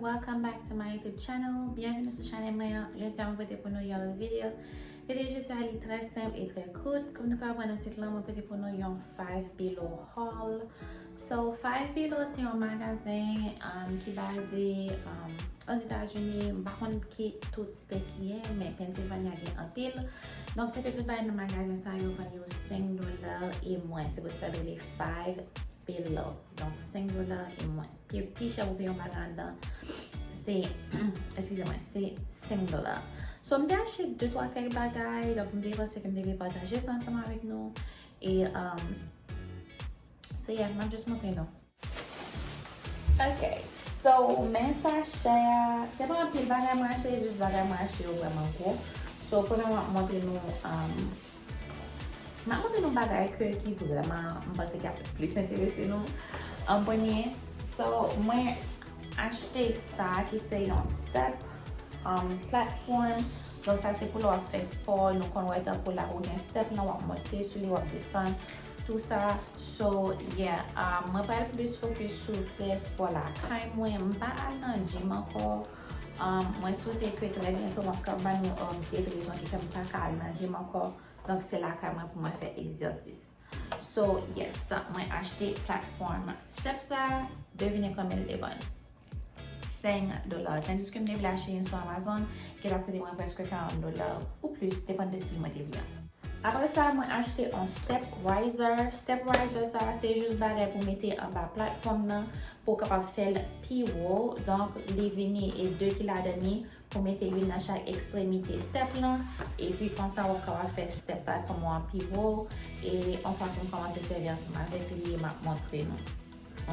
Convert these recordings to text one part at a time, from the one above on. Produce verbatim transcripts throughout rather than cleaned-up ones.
Welcome back to my YouTube channel. Byenveni sou chanèl mwen an. Jodi a mwen pote pou nou yon lòt videyo. Videyo jodi a li trè senp e trè kout. Kòm nou ka wè nan tit lan, mwen pote pou nou yon Five Below haul. So, Five Below se yon magazen um, ki baze um, Ozetazini. M pa konn ki tout state li ye, men Pennsylvania gen anpil. Donk, se te tout bagay nan magazen sa yo vann yo senk dola e mwens. Se poutèt sa yo rele Five Below. Donk, senk dola e mwens. Pi, pi chè ou peye yon bagay anndan, se, eskize mwen, se senk dola. So, m te achte de twa kèk bagay, donk m te panse ke m te vle pataje sa ansanm avèk nou. E, um, so yeah, m ap just montre nou. Ok, so, men sachè a, se pa anpil bagay mwen achte, jis bagay mwen achte yo vrèman gwo. So, premyèman, m ap montre nou, um, m ap montre nou bagay ke ki vrèman, m panse ki ap plis enterese nou an premye. So, mwen achte sa ki se yon step um, platform. Donk, sa se pou lè w ap fè spò, nou konn wè tankou la ou gen step lan, w ap monte sou li, w ap desann, tou sa. So, yeah, um, mwen pral plis fokis sou fè spò lakay mwen. M pa al nan gym ankò. Um, mwen swete ke trè byento m ap ka ban nou update rezon ki fè m pa ka al nan gym ankò. Donk, se lakay mwen pou mwen fè egzèsis. So, yes, mwen achte platform step sa, devine konbyen l te vann. Senk dola. Tandiske m te vle achte youn sou Amazon, ki t ap koute mwen prèske karant dola ou plis, depann de si mwen te vle. Apre sa, mwen achte yon step riser. Step riser sa, se jis bagay pou mete anba platfòm nan, pou w kapab fè l pi wo. Donk, li vini e de ki ladan li, pou mete youn nan chak ekstremite step lan. Epi konsa, w ap kapab fè step platfòm ou an pi wo. E yon fwa ke m kòmanse sèvi ansanm avèk li, m ap montre nou.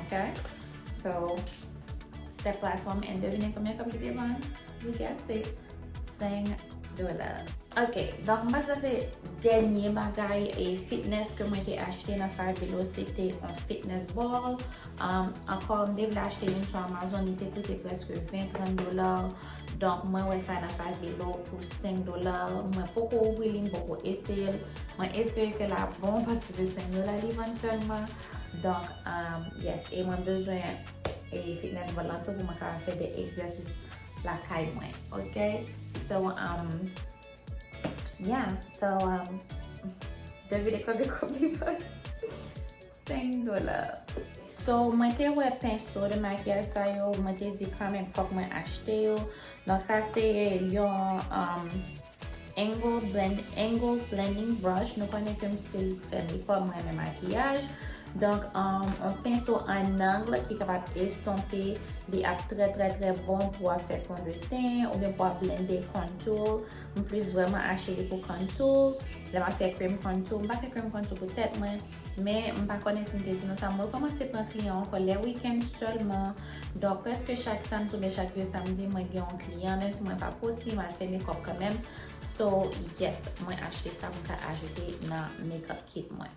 Ok? So, step platform, and devine konbyen kòb li te vann? You guessed it, senk dola. Ok, donk m panse se dènye bagay e fitness ke mwen te achte nan Five Below, se te yon fitness ball. Um, ankò, m te vle achte youn sou Amazon, li te koute prèske ven, trant dola. Donk, mwen wè sa nan Five Below pou senk dola. Mwen poko ouvri li, m poko eseye l. Mwen espere ke l ap bon, paske se senk dola li vann sèlman. Donk, um, yes, e mwen bezwen e fitness ball lan tou pou mwen kapab fè de egzèsis lakay mwen, ok? So, um, yeah, so, um, devine konbyen kòb li vann? Senk dola. So, mwen te wè penso de makiyaj sa yo, mwen te di kanmenm fòk mwen achte yo. Donk, sa se yon, um, angle blend, angle blending brush. Nou konnen ke m still fè makeup, mwen renmen makiyaj. Donk, um, yon penso an angle ki kapab estonpe, li ap trè, trè, trè bon pou w ap fè fon de ten oubyen pou w ap blende contour. M plis vrèman achte li pou contour. Lè m ap fè cream contour, m pa fè cream contour pou tèt mwen, men m pa konnen si m te di nou sa, mwen kòmanse pran kliyan ankò lè wikenn sèlman. Donk, prèske chak samdi oubyen chak de samdi, mwen gen yon kliyan, menm si mwen pa poste, m al fè makeup kanmenm. So, yes, mwen achte sa pou m ka ajoute nan makeup kit mwen.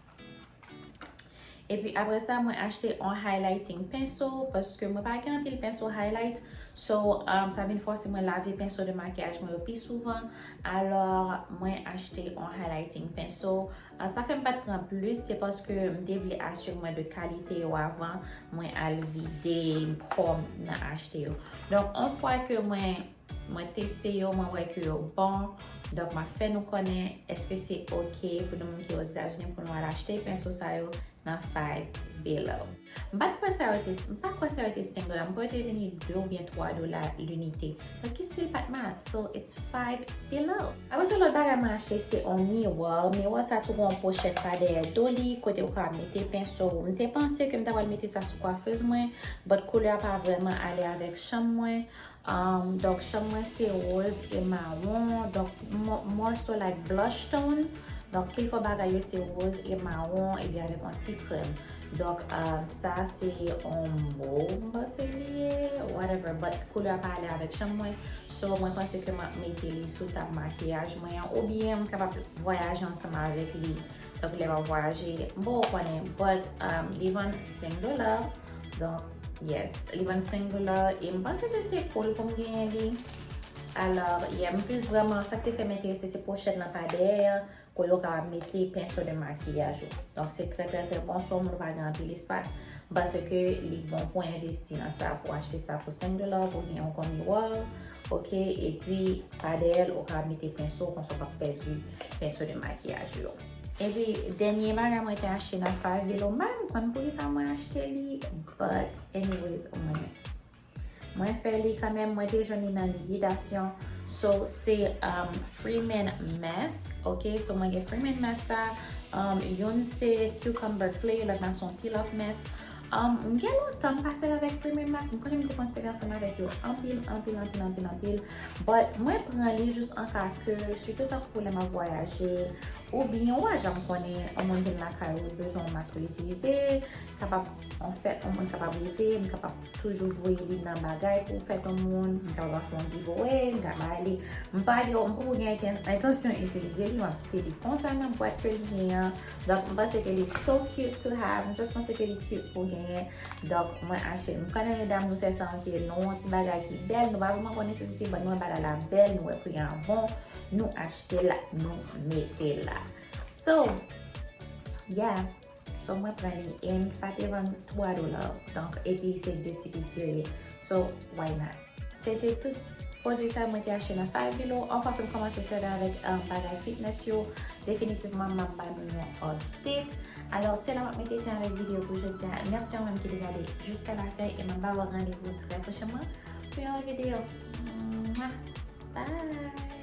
Epi apre sa, mwen achte yon highlighting pencil, paske mwen pa gen anpil penso highlight. So, um, sa vin fòse mwen lave penso de makiyaj mwen yo pi souvan. Alò, mwen achte yon highlighting pencil. Ah, sa fè m pa t pran plis, se paske m te vle asire mwen de kalite yo avan mwen al vide kò m nan achte yo. Donk, yon fwa ke mwen, mwen teste yo, mwen wè ke yo bon. Donk, m ap fè nou konnen èske se oke pou nou menm ki Ozetazini pou nou al achte penso sa yo nan Five Below. M pa t kwè sa yo te, m pa kwè sa yo te senk dola, m kwè yo te vini de oubyen twa dola linite. Donk, ki still pa t mal. So, it's Five Below. Apre sa, lòt bagay mwen achte, se yon miwa. Miwa sa tou gen yon pochèt pa dèyè do li, kote ou ka mete penso ou. M te panse ke m ta pral mete sa sou kwafez mwen, but koulè a pa vrèman ale avèk chanm mwen. Um, donk, chanm mwen se woz e mawon. Donk, mo-, more so like blush tone. Donk, pifò bagay yo se woz e mawon, epi avèk yon ti krèm. Donk, um, sa se yon mov, m panse li ye, whatever. But, koulè a pa ale avèk chanm mwen. So, mwen panse ke m ap mete li sou tab makiyaj mwen an. Oubyen, m kapab vwayaje ansanm avèk li. Donk, lè m ap vwayaje, m poko konnen, but, um, li vann senk dola. Donk, yes, li vann senk dola. E m panse ke se cool pou m genyen li. Alò, yeah, m plis vrèman, sa k te fè m enterese, se pwochèt lan pa dèyè an, kote w kapab mete penso de makiyaj ou. Donk, se trè, trè, trè bon, si w moun pa gen anpil espas. M panse ke li bon pou envesti nan sa, pou achte sa pou senk dola, pou gen yon gwo miwa, oke, epi pa dèyè l, ou kapab mete penso, konsa w p ap pèdi penso de makiyaj yo. Epi, dènye bagay mwen te achte nan Five Below, m pa menm konn poukisa mwen achte li, but anyways, mwen, mwen fè li kanmenm, mwen te jwenn li nan likidasyon. So, se um, Freeman mask, oke? So, mwen gen Freeman mask sa, um, youn se cucumber clay, lòt la se yon peel off mask. Um, m gen lontan m pa sèvi avèk Freeman mask, m konnen m te konn sèvi ansanm avèk yo anpil, anpil, anpil, anpil, anpil. But mwen pran li jis an ka ke, sitou tankou lè m ap vwayaje, oubyen ou pa janm konnen, yon moun vin lakay ou, bezwen yon mask pou l itilize, kapab, anfèt, yon moun kapab rive, m kapab toujou voye li nan bagay pou fèt yon moun, m kapab fè yon giveaway, m ka bay li. M pa gen, m poko gen enten- entansyon itilize li, m ap kite li konsa nan bwat ke li gen an. Donk, m panse ke li so cute to have, m just panse ke li cute pou genyen. Donk, mwen achte l. M konnen medam nou fè sa anpil, nou wè yon ti bagay ki bèl, nou pa vrèman konn nesesite, but nou wè bagay la bèl, nou wè pri an bon, nou achte l, nou mete l la. So, yeah. So, mwen pran li, and sa te vann twa dola. Donk, epi se de ti piti yo ye. So, why not? Se te tout pwodui sa mwen te achte nan Five Below. Yon fwa ke m kòmanse sèvi avèk um, bagay fitness yo, definitivman m ap ba nou yon update. Alò, se la m ap mete fen avèk videyo pou jodi a. Mèsi a ou menm ki te gade jiska la fen e m ap ba ou randevou trè pwochènman pou yon lòt videyo. Mwah! Bye!